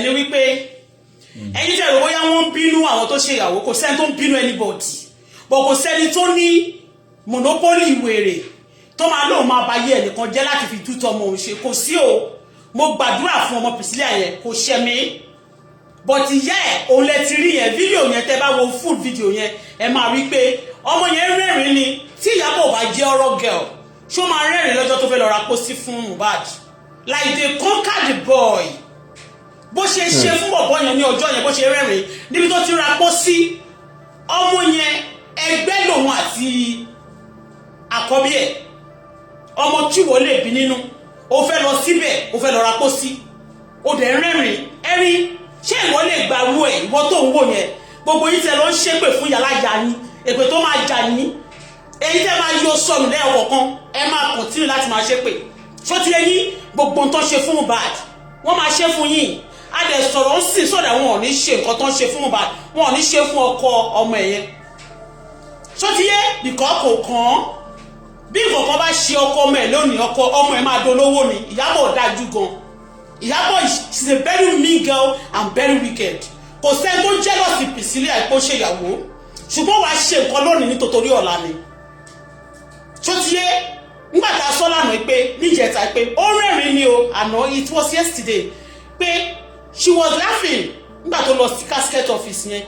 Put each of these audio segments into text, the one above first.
Ṣẹlẹ̀ ni wípé ẹ̀yin tẹ̀rọ bóyá wọ́n ń bínú àwọn tó ṣe ìyàwó, kò sẹ́ni tó ń bínú anybody, but kò sẹ́ni tó ní monopoly wèrè tó máa lóun máa ba yé ẹnìkan jẹ́ láti fi tútọ́ ọmọ òun ṣe. Kò sí o. Mo gbàdúrà fún ọmọ Priscilla yẹn, kò ṣẹ mí, but ìyá ẹ̀ òun lẹ ti rí yẹn. Fídíò yẹn, tẹ́ bá wo full video yẹn, ẹ máa rí pé ọmọ yẹn rẹ́rìn ni. Tí Ìyábọ̀ bá jẹ́ ọ̀rọ̀ girl, ṣó máa rẹ́rìn lọ́jọ́ tó fẹ́ lọ ra pósí fún Mohbad? Like they conquer the boy, bó ṣe ṣe fún bọ̀bọ̀ yẹn ní ọjọ́ yẹn, bó ṣe rẹ́rìn níbi tó ti ra pósí ọmọ yẹn, ẹgbẹ́ lòun àti àkọ́bí ẹ̀, ọmọ tí wọ́n lè bí nínú, ó fẹ́ lọ síbẹ̀, ó fẹ́ lọ ra pósí, ó dẹ̀ rẹ́rìn ẹ̀rín. Ṣé ìwọ lè gba owó ẹ̀? Ìwọ tó ń wò yẹn, gbogbo yín tẹ lọ ń ṣépè fún yàrá ìyá yín, èpè tó máa jà yín, èyí tẹ máa yọ sọnù lẹ́ẹ̀kọ̀ọ̀kan, ẹ máa continue láti máa ṣépè. Ṣó ti yẹn? Gbogbo nǹkan ṣe fún Mohbad, wọ́n máa ṣe fún yín. A dẹ̀ sọ̀rọ̀ ń sìn sọ̀dọ̀, wọn ò ní ṣe nǹkan tó ń ṣe fún Mohbad, wọn ò ní ṣe fún ọkọ ọmọ ẹ̀ yẹn. Ṣó ti yé? Bìkọ́ kò kàn án. Bí nǹkan kan bá ṣe ọkọ ọmọ ẹ̀ lónìí, ọkọ ọmọ ẹ̀ máa dolówó ni. Ìyábọ̀ dájú gan. Ìyábọ̀ is a very mean girl and very wicked. Kò sẹ́ni tó jealous Priscilla àìpó ṣe ìyàwó, ṣùgbọ́n wàá ṣe nǹkan lónìí nítorí ọ̀la ni. Ṣó ti yé? Nígbà tá a sọ lánàá pé níjẹta pé ó rẹ́rìn ni o, àná, it was yesterday, pé she was laughing nígbà tó lọ sí casket office yẹn.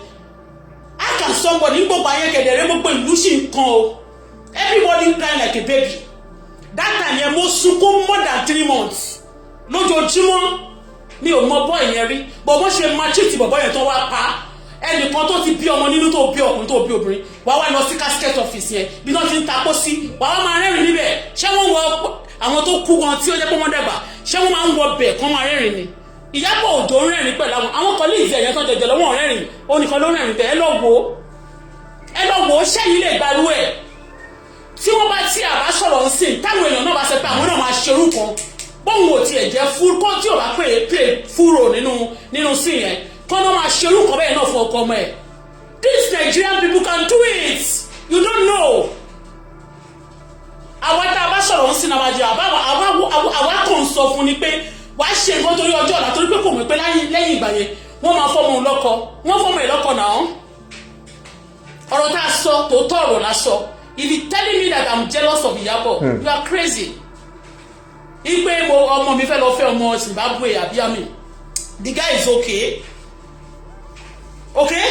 How can somebody ní gbogbo ayé kẹdẹrẹ, gbogbo ìlú sì ń kan o, everybody crying like a baby that time yẹn. Mo sunkún more than 3 months lójoojúmọ́. Mi ò mọ boy yẹn rí, bọ̀ bó ṣe máa cheat bọ̀bọ̀ yẹn tó wá pa ẹnìkan tó ti bí ọmọ nínú, tó bí ọkùnrin, tó bí obìnrin, wàá wá lọ sí casket office yẹn bí wọ́n ti ń tapó sí, wàá wá máa rẹ́rìn níbẹ̀. Ṣé wọ́n wọ àwọn tó kú gan tí ó jẹ́ pé wọ́n dàgbà, ṣé wọ́n máa ń wọ bẹ̀ kán máa rẹ́rìn ni? Ìyábọ̀ Òjó ń rẹ́rìn pẹ̀lú àwọn colleagues ẹ̀yẹn tó jẹjẹ lọ́wọ́ rẹ́rìn, ó nìkan ló rẹ́rìn bẹ́ẹ̀. Ẹ lọ wò ó, ẹ lọ wò ó. Ṣẹ́yìn lè gbarú ẹ̀? Tí wọ́n bá tí a bá sọ̀rọ̀ ń sìn, táwọn èèyàn náà bá sọ pé àwọn náà máa ṣerú kan, bóun ò tiẹ̀ jẹ́ fún kó tí ò bá pè é play fúrò nínú sí yẹn, kọ́ náà máa ṣerú kan bẹ́ẹ̀ náà fún ọkọ ọmọ ẹ̀. These Nigerian people can do it, you don't know. Àwa tá a bá sọ̀rọ̀ ń sìn náà máa jẹ àwa kàn ń sọ fún ni pé wàá ṣe nǹkan torí ọjọ́ ọ̀la, torí pé kò mọ̀ pé lẹ́yìn ìgbà yẹn, wọ́n máa fọ́mọ òun lọ́kọ, wọ́n fọ́mọ ẹ̀ lọ́kọ náà. Ọ̀rọ̀ tá a sọ, tòótọ́ ọ̀rọ̀ la sọ. If you telling me that I'm jealous of Ìyábọ̀, you are crazy. Ipe mo ọmọ mi fẹ́ lọ fẹ́ ọmọ Zimbabwe àbí àmì, the guy is okay, okay,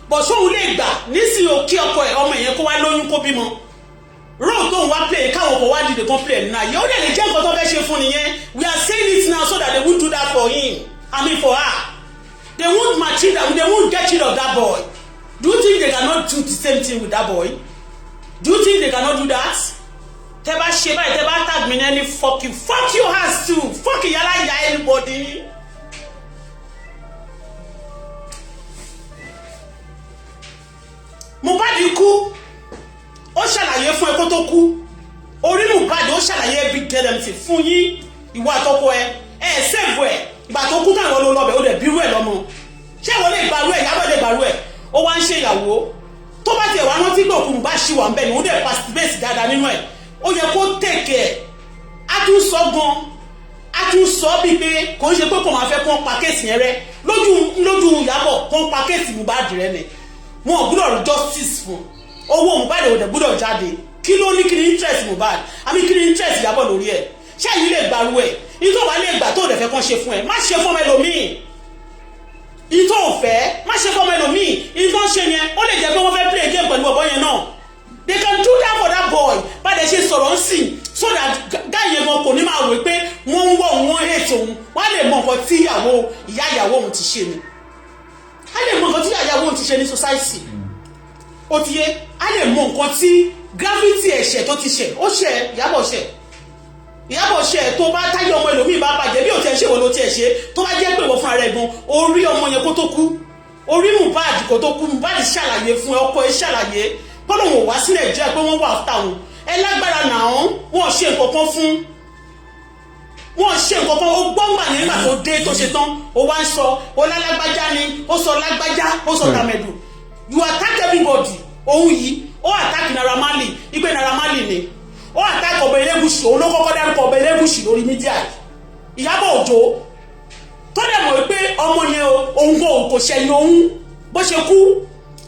but sóun lè gbà nísìnyí o kí ọkọ ẹ, ọmọ yẹn kó wá lóyún, kó bímọ, role tóun wá play, káwọn kò wá dìde kan play nínú ayé, ó dẹ̀ lè jẹ́ nǹkan tó fẹ́ ṣe fún nìyẹn. We are saying it now so that they won't do that for him, I mean for her. They won't maltreat them, they won't get rid of that boy. Do you think they cannot do the same thing with that boy? Do you think they cannot do that? Tẹ́ bá ṣe báyìí, tẹ́ bá tag mi ní any fuck you, fuck your ass too, fuck yàrá ìyá anybody. Mohbad kú, ó ṣàlàyé fún ẹ kó tó kú. Orí Mohbad, ó ṣàlàyé every gẹ́dẹ̀mtì fún yín, ìwọ àtọkọ ẹ, ẹ save ẹ. Ìgbà tó kú táwọn ló lọbẹ, ó dẹ̀ bírú ẹ lọ́mọ. Ṣé ìwọ lè gbàrú ẹ? Ìyábọ̀ lè gbàrú ẹ? Ó wá ń ṣe ìyàwó, tó bá tiẹ̀ wá rántí pé òkú Mohbad ṣì wà ń bẹ̀ ni, ó dẹ̀ participate dáadáa nínú ẹ̀, ó yẹ kó take ẹ̀. Á tún sọ gan, á tún sọ bíi pé kò ń ṣe pé kò máa fẹ́ kó pa case yẹn rẹ lójú Ìyábọ̀, kó pa case Mohbad rẹ ni. Wọn ò gbúdọ̀ rí justice fún owó Mohbad, ò dẹ̀ gbúdọ̀ jáde. Kí ló ní? Kí ni interest Mohbad àmì, kí ni interest Ìyábọ̀ lórí ẹ̀? Ṣé èyí lè gbarú ẹ̀? Ìtò wà lè gbà tó dẹ̀ fẹ́ kán ṣe fún ẹ, má ṣe fún ọmọ ẹlòmíì. Ìtò òfẹ́, má ṣe fún ọmọ ẹlòmíì. Ìtò ṣe yẹn, ó lè jẹ́ pé wọ́n fẹ́ play game pẹ̀lú ọ̀bọ yẹn náà. They can do that for that boy. Bá dẹ̀ ṣe sọ̀rọ̀ ń sìn so that guy yẹn gan kò ní máa rò pé wọ́n ń wọ̀, wọ́n hate òun. Wọ́n á lè mọ nǹkan tí ìyàwó ìyá ìyàwó òun ti ṣe ni, á lè mọ nǹkan tí ìyàwó òun ti ṣe ní society. Ó ti yé, á lè mọ nǹkan tí gravity ẹ̀ṣẹ̀ tó ti ṣẹ̀. Ó ṣẹ̀, Ìyábọ̀ ṣẹ̀, Ìyábọ̀ ṣẹ̀. Tó bá táyé ọmọ ẹlòmíì bá bàjẹ́, bí ò tiẹ̀ ṣe wọ́n ló tiẹ̀ ṣe, tó bá jẹ́ pé wọ́n fúnra rẹ̀ gan orí ọmọ yẹn kó tó kú, orí Mohbad kó tó kú, Mohbad ṣàlàyé fún ẹ, ọkọ ẹ ṣàlàyé bọ́lọ̀ wọn wá sí Nàìjíríà pé wọ́n wà áfítà wọn. Ẹ lágbára náà, wọ́n ṣe nǹkan kan fún wọ́n, ṣe nǹkan kan. Ó gbọ́ngbà yẹn nígbà tó dé, tó ṣe tán, ó wá ń sọ ó lálágbájá ni, ó sọ lágbájá, ó sọ tàmẹ̀dù. You attack everybody. Òun yìí, ó attack Naira Marley, ìgbé Naira Marley ni ó attack Ọba Elégùṣì. Òun ló kọ́kọ́ dárúkọ Ọba Elégùṣì lórí media yìí. Ìyábọ̀ Òjó tó dẹ̀ mọ̀ pé ọmọ yẹn kò ṣẹ̀yìn òun bó ṣe kú.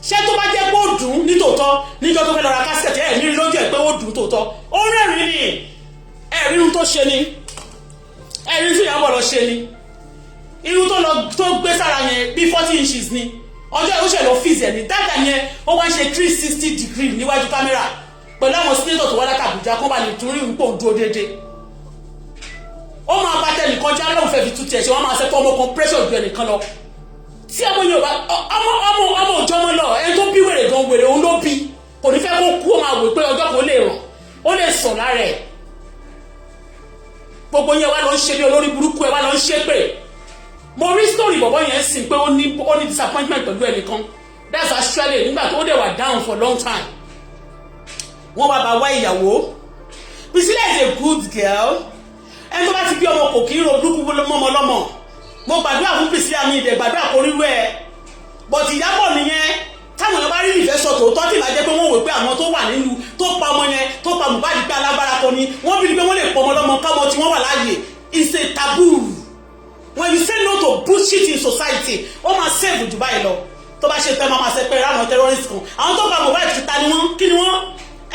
Ṣé tó bá jẹ́ pé ó dùn nítòótọ́ níjọ́ tó fẹ́ lọ ra casket, ẹ̀ ní lójú ẹ̀ pé ó dùn tòótọ́, ó rẹ́rìn ni? Ẹ̀rí irun tó ṣe ni, ẹ̀rí tí Ìyábọ̀ lọ ṣe ni, irun tó lọ tó gbé sára yẹn bí 40 inches ni. Ọjọ́ ìwé ṣẹlẹ̀ ọ́fíìsì ẹ̀ ní dáadáa yẹn, ó wá ń ṣe 360 degree níwájú kámẹ́rà pẹ̀lú àwọn senator tó wá láti Àbújá, kó ba lè tún rí nǹkó dúró déédéé. Ó máa bá tẹnìkan já lóun fẹ́ fi tú tiẹ̀ ṣe. Wọ́n máa ṣe pé ọmọ kan pressure ju ẹnìkan lọ. Tí ọmọ Yorùbá, ọmọ ọmọ ọmọ òjò ọmọ lọ, ẹni tó bí wèrè gan, wèrè òun ló bí, kò ní fẹ́ kó kú. Ó máa wò pé ọjọ́ kan ó lè ràn, ó lè sọ̀ lára ẹ̀. Gbogbo yẹn wá lọ ń ṣe bí olórí burúkú ẹ, wá lọ ń ṣe pé mo rí story bọ̀bọ̀ yẹn sìn pé ó ní disappointment pẹ̀lú ẹnìkan. That's actually nígbà tó dẹ̀ wà down for long time, wọ́n wá bá wá ìyàwó. Priscilla is a good girl. Ẹni tó bá ti bí ọmọ kò kí ń ro burúkú mọ́mọ́ lọ́mọ. Mo gbàdúrà fún Priscilla, mi ìdẹ̀ gbàdúrà kó rírú ẹ̀, but Ìyábọ̀ nìyẹn. Táwọn èèyàn bá rí ìfẹ́ sọ tòótọ́, tí ìbá jẹ́ pé wọ́n wò pé àwọn tó wà nínú tó pa ọmọ yẹn, tó pa Mohbad, pé alágbára kan ni wọ́n bí, pé wọ́n lè pọ̀ ọmọ lọ́mọ káwọn tí wọ́n wà láàyè. It's a taboo. When you say no to bullshit in society, ó máa save jù báyìí lọ. Tó bá ṣe tẹ́, máa ṣe pé àwọn terrorist kan, àwọn tó pa Mohbad ti ta ni wọ́n, kí ni wọ́n?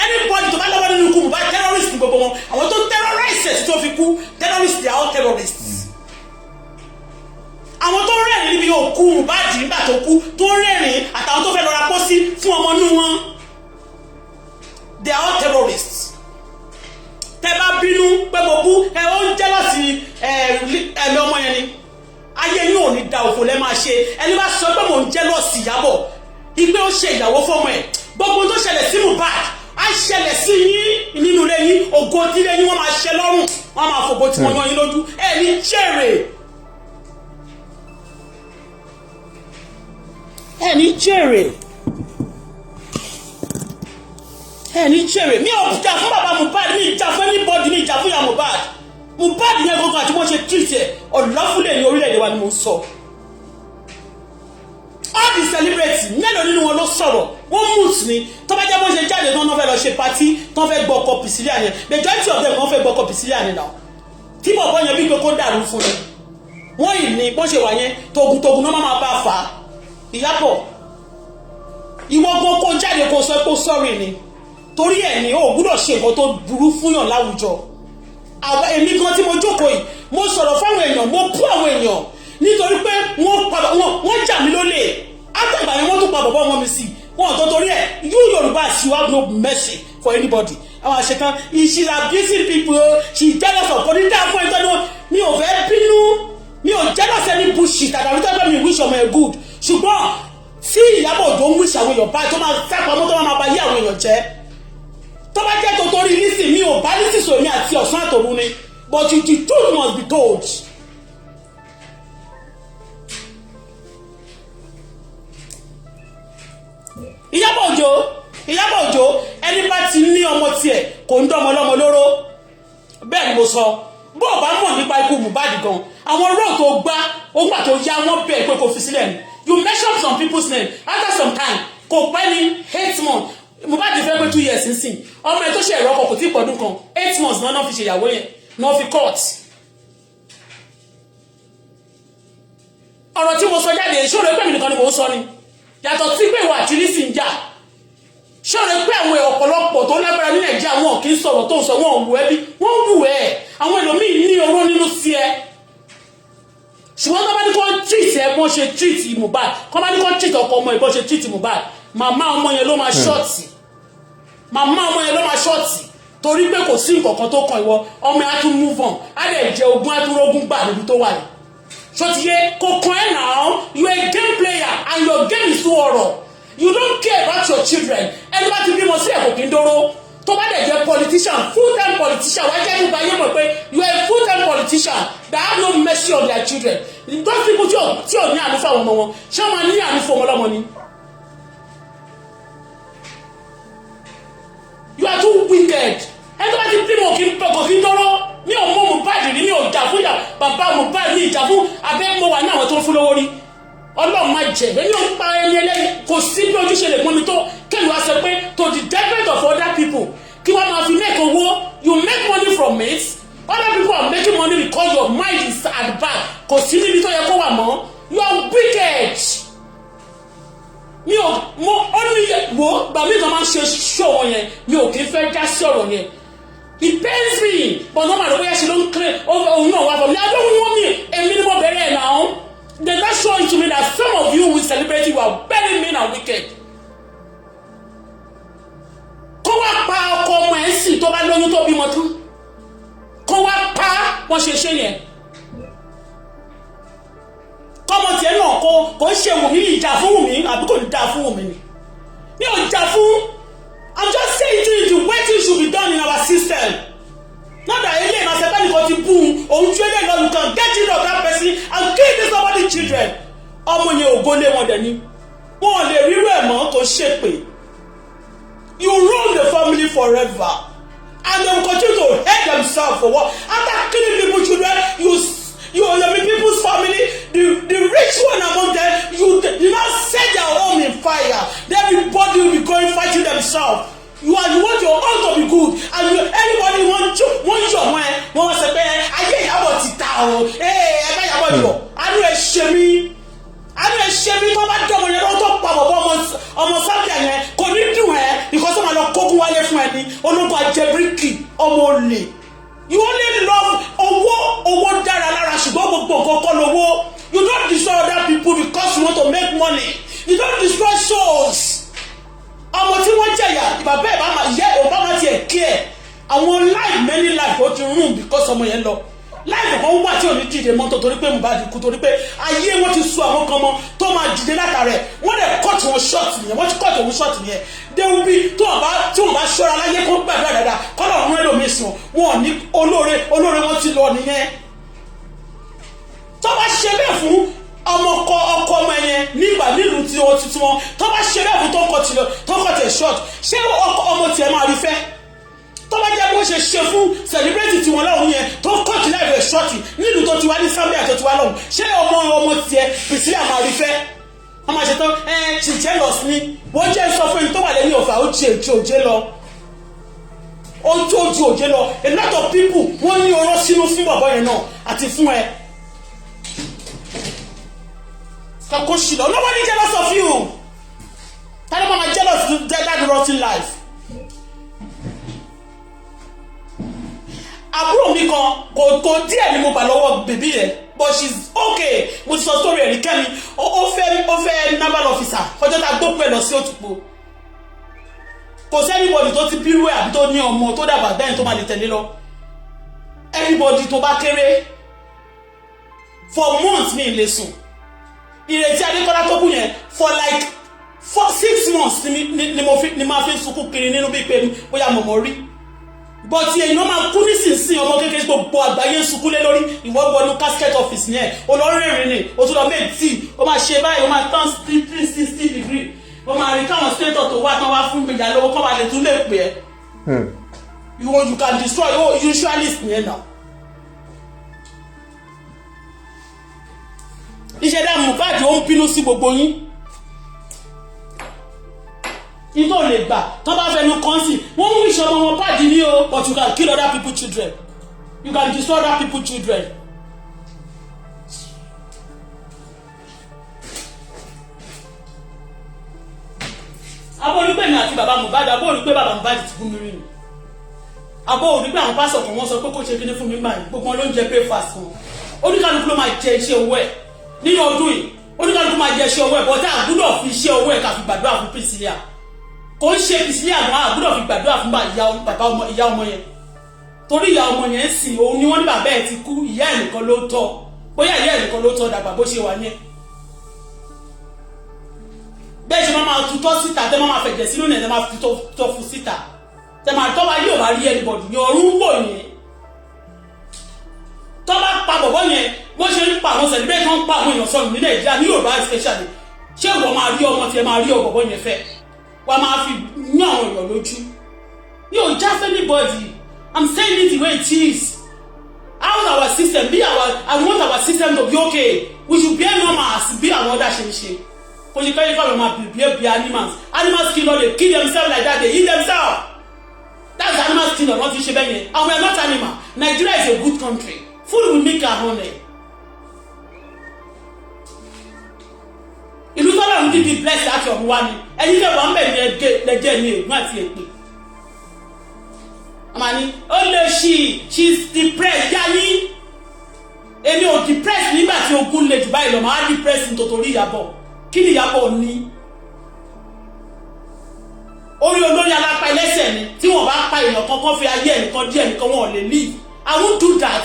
Anybody tó bá lọ́wọ́ nínú ikú Mohbad, terrorist ni gbogbo wọn. Àwọn tó terrorize ẹ̀ tó fi kú, terrorist, they are all terrorists. Àwọn tó rẹ́rìn níbi òkú Mohbad nígbà tó kú, tó rẹ́rìn, àtàwọn tó fẹ́ lọ ra pósí fún ọmọ inú wọn, they are all terrorists. Tẹ bá bínú pé mo bú ẹ, ó ń jealous ẹ̀mí ọmọ yẹn ni. Ayé yín ò ní da, òfò lẹ́ máa ṣe. Ẹni bá sọ pé mò ń jealous Ìyábọ̀, ìgbé ó ṣe ìyàwó fọmọ ẹ̀, gbogbo tó ṣẹlẹ̀ sí Mohbad á ṣẹlẹ̀ sí yín nínú ilé yín. Ògo tí ilé yín, wọ́n máa ṣe lọ́rùn, wọ́n máa fògo tí wọ́n yan yín lójú ẹ̀ ní jèrè. Ẹ̀ ní jèrè, ẹ̀ ní jèrè. Mi ò jà fún bàbá Mohbad, mi jà fún anybody, mi jà fún ìyá Mohbad. Mohbad yẹn gbogbo àti wọ́n ṣe treat ẹ̀ ọ̀làfúlẹ̀ ní orílẹ̀-èdè wa ni mo sọ. All the celebrities, mélòó nínú wọn ló sọ̀rọ̀? Wọ́n mute ni. Tó bá jẹ́ bó ṣe jáde tán, fẹ́ lọ ṣe party tán, fẹ́ gbọ́ ọkọ̀ Priscilla yẹn, majority of them, wọ́n fẹ́ gbọ́ ọkọ̀ Priscilla yẹn náà. Tí bọ̀bọ̀ yẹn bí pé kó dàrú fún ni wọ́n yìí ní bó ṣe wà yẹn, togun-togun náà máa bá fà á. Ìyábọ̀, ìwọ gan kó jáde kó sọ pé sorry ni, torí ẹ̀ ní o gbúdọ̀ ṣe nǹkan tó burú fúnyàn láwùjọ. Èmi gan tí mo jókòó yìí, mo sọ̀rọ̀ fáwọn èèyàn, mo bú àwọn èèyàn nítorí pé wọ́n jà mí lólè. Àtàgbà yẹn, wọ́n tún pa bọ̀bọ̀ wọn mi sí wọn tó torí ẹ̀. You Yorùbá, you have no mercy for anybody. Àwọn àṣetán, she is abusing people, she jealous of, kò ní dáa fún ẹjọ́ ni mi ò fẹ́ bínú. Mi ò jealous any bullshit àtàwọn tó bá mi wish ọmọ ẹ̀ good. Ṣùgbọ́n tí Ìyábọ̀ Òjó ń wish àwọn èèyàn báyìí, tó máa sápamọ́, tó máa ba yé àwọn èèyàn jẹ́, tó bá jẹ́ torí Lizzy, mi ò bá Lizzy sọ èmi àti ọ̀sán àtòru ni, but the truth must be told. Ìyábọ̀ Òjó, Ìyábọ̀ Òjó, ẹni bá ti ní ọmọ tiẹ̀ kò ń dán ọmọ lọ́mọ lóró. Bẹ́ẹ̀ ni mo sọ. Bó o bá mọ̀ nípa ikú Mohbad gan, àwọn róò tó gbá ogbà tó yá wọ́n bẹ́ẹ̀ pé kò fi sílẹ̀ ni. You mention some people's name after some time, kò pẹ́ ní 8 months. Mohbad fẹ́ pé 2 years nísìn. Ọmọ ẹ tó ṣe ẹ̀rọ ọkọ̀ kò tí ì pọ̀dún kan, 8 months náà fi ṣèyàwó yẹn náà fi court. Ọ̀rọ̀ tí mo sọ jáde, ṣòro pé mi nìkan ni mò ń sọ ni, yàtọ̀ sí pé ìwà àti Lizzy ń jà. Ṣòro pé àwọn ọ̀pọ̀lọpọ̀ tó lágbára ní Nàìjíríà, wọn kì í sọ̀rọ̀ tó ń sọ, wọn ò wù ẹ́ bí wọ́n wù ẹ́. Àwọn ẹlòmíì ní oró nínú sí ẹ, ṣùgbọ́n tó bá ní kó treat ẹ bọ́n ṣe treat Mohbad, kó bá ní kó treat ọkọ ọmọ ẹ bọ́n ṣe treat Mohbad, màmá ọmọ yẹn ló máa ṣọ́ọ̀tì, màmá ọmọ yẹn ló máa ṣọ́ọ̀tì, torí pé kò sí nǹkan kan tó kàn ìwọ. Ọmọ yẹn á tún move on, á lè jẹ ogún, á tún rógún gbà níbi tó wà yìí. Ṣòtìyẹ kò kàn ẹ́ now. You are a game player and your game is too ọ̀rọ̀. You don't care about your children. Ẹni bá ti bímọ sílẹ̀ kò kí ń dóró. Tó bá dẹ̀ jẹ́ politician, full time politician, wáá jẹ́ nípa ayé mọ̀ pé you are a full time politician that have no mercy on their children. Those people tí ò ní àánú fún àwọn ọmọ wọn, ṣé wọ́n máa ní àánú fún ọmọ ọlọ́mọ ni? You are too wicked. Ẹni tó bá ti bímọ kí n kò kí n dọ́rọ́. Mi ò mọ Mohbad rí, mi ò jà fún ìyá bàbá Mohbad, mi ìjà fún abẹ́. Mo wà ní àwọn tó ń fún lówó rí. Ọlọ́run má jẹ́ èmi ò ń pa ẹni ẹlẹ́ni. Kò sí bí ojúṣe lè pọ́n mi tó kéwì wá sọ pé to the detriment of other people, kí wọ́n máa fi make owó. You make money from it. Other people are making money because your mind is at back. Kò sí níbi tó yẹ kó wà mọ́. You are wicked. ṣe show wọn yẹn, mi ò kí ń fẹ́ dá sí ọ̀rọ̀ yẹn. It pains me, but normal ló bóyá ṣe ló ń clear òun náà wá for me. I don't want me. Èmi ni mo bẹ̀rẹ̀ ẹ̀ náà. They not show it to me that some of you will celebrate, you are very mean and wicked. Kó wá pa ọkọ ọmọ ẹ̀ sì tó bá lóyún tó bímọ tán, kó wá pa wọ́n ṣe ṣe yẹn, kọ́mọ tiẹ̀ náà kó ṣe Wùmí ìjà fún Wùmí àbí kò ní dáa fún Wùmí ni mi ò jà fún. I'm just saying to you the way things should be done in our system, not that eléyìí máa ṣe bẹ́ẹ̀ nìkan ti bú un òun tí eléyìí lọ. You can get rid of that person and kill this somebody children. Ọmọ yẹn ògo lé wọn dẹ̀ ni wọn ò lè rírú ẹ̀ mọ́ kó ṣèpè. You rule the family forever and they will continue to hate themselves for what? After killing people children, you the people's family, the rich one among them, you now set their home in fire. Everybody will be going fighting themselves. You want your own to be good and you anybody want to wọ́n yọ̀ wọ́n ẹ wọ́n wọ́n sọ pé ayé Ìyábọ̀ ti ta o. Ẹ bá Ìyábọ̀ yọ̀, àánú ẹ ṣe mí, àánú ẹ ṣe mí. Tó bá dọ̀mọ̀ yẹn lọ́wọ́ tó pa bọ̀bọ̀ ọmọ sábìà yẹn, kò ní dùn ẹ́ because ó máa lọ kókún wálé fún ẹni ológun ajẹbíríkì ọmọ olè. You only love owó. Owó dára lára, ṣùgbọ́n gbogbo nǹkan kọ́ lówó. You don't destroy other people because you want to make money. You don't destroy souls. Ọmọ tí wọ́n jẹ̀yà, bàbá ẹ̀ bá máa yẹ ò bá máa tiẹ̀ kí ẹ̀ àwọn life, many life ó ti rún because ọmọ yẹn lọ. Life kan wà tí ò ní dìde mọ́tò torí pé Mohbad kú, torí pé ayé wọn ti sọ àwọn kan mọ́ tó máa dìde látara ẹ̀. Wọ́n dẹ̀ cut wọn short nìyẹn, wọ́n ti cut òun short nìyẹn. They will be tí wọ́n bá ṣọ́ra láyé, kó gbàdúrà dáadáa kọ́lọ̀ ọ̀run ẹlòmíì sùn wọn ò ní olóore. Olóore wọn ti lọ nìyẹn. Tó bá ṣe bẹ́ẹ̀ fún ọmọ ọkọ ọkọ ọmọ yẹn nígbà nílùú tí wọ́n ti tí wọ́n tó bá ṣe bẹ́ẹ̀ fún tó kọ tiẹ̀ short, ṣé ọmọ tiẹ̀ máa rí fẹ́? Tó bá jẹ́ bó ṣe ṣe fún celebrate tiwọn lọ́hùn yẹn tó cut life short nílùú tó ti wá ní Zambia tó ti wá lọ́hùn, ṣé ọmọ ọmọ tiẹ̀ Priscilla máa rí fẹ́? Wọ́n máa ṣe tán ẹ ṣì jealous ni. Wọ́n jẹ́ sọ fún ẹni tó wà lẹ́yìn ọ̀fà, ó ju èjì òjé lọ, ó tó ju òjé lọ. A lot of people wọ́n ní ọ̀rọ̀ sínú fún bàbá yẹn náà àti fún ẹ kọ́kọ́ ṣìlọ. Nobody jealous of you. Tani mama jealous that rotten life? Àbúrò mi kan kò díẹ̀ ni mo gbà lọ́wọ́ bèbí yẹn, but she's okay. Mo ti sọ story ẹ̀rí kẹ́mi. Ó fẹ́ naval officer. Ọjọ́ tá a gbókù ẹ̀ lọ sí Òtùpó, kò sí anybody tó ti bírú ẹ̀ àbí tó ní ọmọ tó dàgbà bẹ́ẹ̀ tó máa lè tẹ̀lé lọ. Anybody tó bá kéré, for months mi lè sùn. Ìrètí Adékọ́lá tó kù yẹn, for like 4, 6 months ni mo fi ni máa fi sunkún kiri nínú bíi pé bóyá mo mọ̀ rí. But èèyàn máa kú nísinsìnyí, ọmọ kékeré, gbogbo àgbáyé ń sunkún lé lórí. Ìwọ wọnú casket office yẹn, o lọ rìnrìn ni, o tún lọ make tea, o máa ṣe báyìí, o máa turn 360 degree, o máa rí káwọn senator tó wá tán wá fún gbèjà lówó kọ́ máa lè tún lè pè é. You can destroy oh usualist yẹn náà. Ìṣẹ̀dá Mohbad ó ń bínú sí gbogbo yín nítorí ò lè gbà tó bá fẹnu kàn sí wọ́n ń wíṣọ ọmọ wọn pàdé ní o. But you can kill other people children, you can destroy other people children. Abó orí pé mi àti bàbá Mohbad, abó orí pé bàbá Mohbad ti gún mi rí ni, abó orí pé àwọn pásọ̀ kan wọ́n sọ pé kó ṣe kíní fún mi báyìí. Gbogbo wọn ló ń jẹ breakfast wọn. Oníkàlùkù ló máa jẹ iṣẹ́ owó ẹ̀ nínú ọdún yìí. Oníkàlùkù máa jẹ iṣẹ́ owó ẹ̀, bọ́tá àgbúdọ̀ fi iṣẹ́ owó ẹ̀ ká fi gbàdúrà fún Priscilla. Kò ń ṣe Priscilla gan, àgbúdọ̀ fi gbàdúrà fún bàbá ọmọ, ìyá ọmọ yẹn, torí ìyá ọmọ yẹn sì òun ni wọ́n ní bàbá ẹ̀ ti kú, ìyá ẹ̀ nìkan ló tọ́, bóyá ìyá ẹ̀ nìkan ló tọ́ dàgbà bó ṣe wà yẹn. Bẹ́ẹ̀ ṣe máa tutọ́ síta, tẹ́ máa fẹ̀jẹ̀ sínú ẹ̀, tẹ́ máa fi tọ́ fún síta, tẹ́ máa tọ́ bá yóò bá rí anybody yẹn ọ̀run wò yẹn. Tọ́ bá pa bọ̀bọ̀ yẹn bó ṣe ń pa àwọn sẹ̀lẹ̀ tó ń pa àwọn èèyàn sọnù ní Nàìjíríà, ní Yorùbá especially, ṣé ìwọ máa rí ọmọ tí ẹ máa rí ọ̀bọ̀bọ̀ yẹn fẹ́ wàá máa fi yán àwọn èèyàn lójú? Yóò já anybody. I'm saying it the way it is. How our system be our, I want our system to be okay. We should be normal as bí àwọn ọ̀dà ṣe ń ṣe. Kò ṣe kẹ́yìn fáwọn máa behave be animals. Animals kingdom, they kill themselves like that, they eat themselves. That's animals kingdom. Wọ́n ti ṣe bẹ́ẹ̀ yẹn, and we are not animal. Nigeria is a good country. Food will make our honey. Ìlú tọ́lá ń dídí bless láti ọ̀run wá ni. Ẹ̀yin tẹ̀ wọ́n bẹ̀ ní lẹ́jẹ̀ ní ègún àti èpè. Àmà ni ó lè ṣì, she is depressed. Yá yín, èmi ò depressed nígbà tí ogun le jù báyìí lọ. Máa depressed nítorí Ìyábọ̀. Kí ni Ìyábọ̀ ní? Orí olórí alápá ẹlẹ́sẹ̀ ni. Tí wọ́n bá pa èèyàn kankan, fi ayé ẹnìkan díẹ̀ nìkan, wọn ò lè live. I won't do that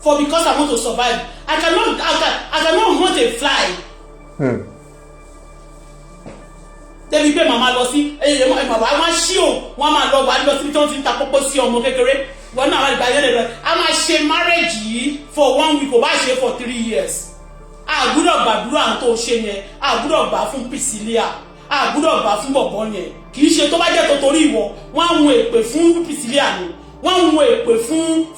for because I want to survive. I cannot hunt a fly. Débi pé màmá lọ sí màmá wọn ṣí o, wọn máa lọ wà lọ síbi tí wọ́n ti ń ta pópó sí ọmọ kékeré wọn náà. Wà nígbà yẹn lè lọ, a máa ṣe marriage yìí for one week, kò bá ṣe for 3 years. A gbúdọ̀ gbàdúrà tó ṣe yẹn, a gbúdọ̀ gbà fún Priscilla, a gbúdọ̀ gbà fún bọ̀bọ̀ yẹn. Kì í ṣe tó bá jẹ́ tó torí ìwọ, wọ́n á hun èpè fún Priscilla ni, wọ́n ń hun èpè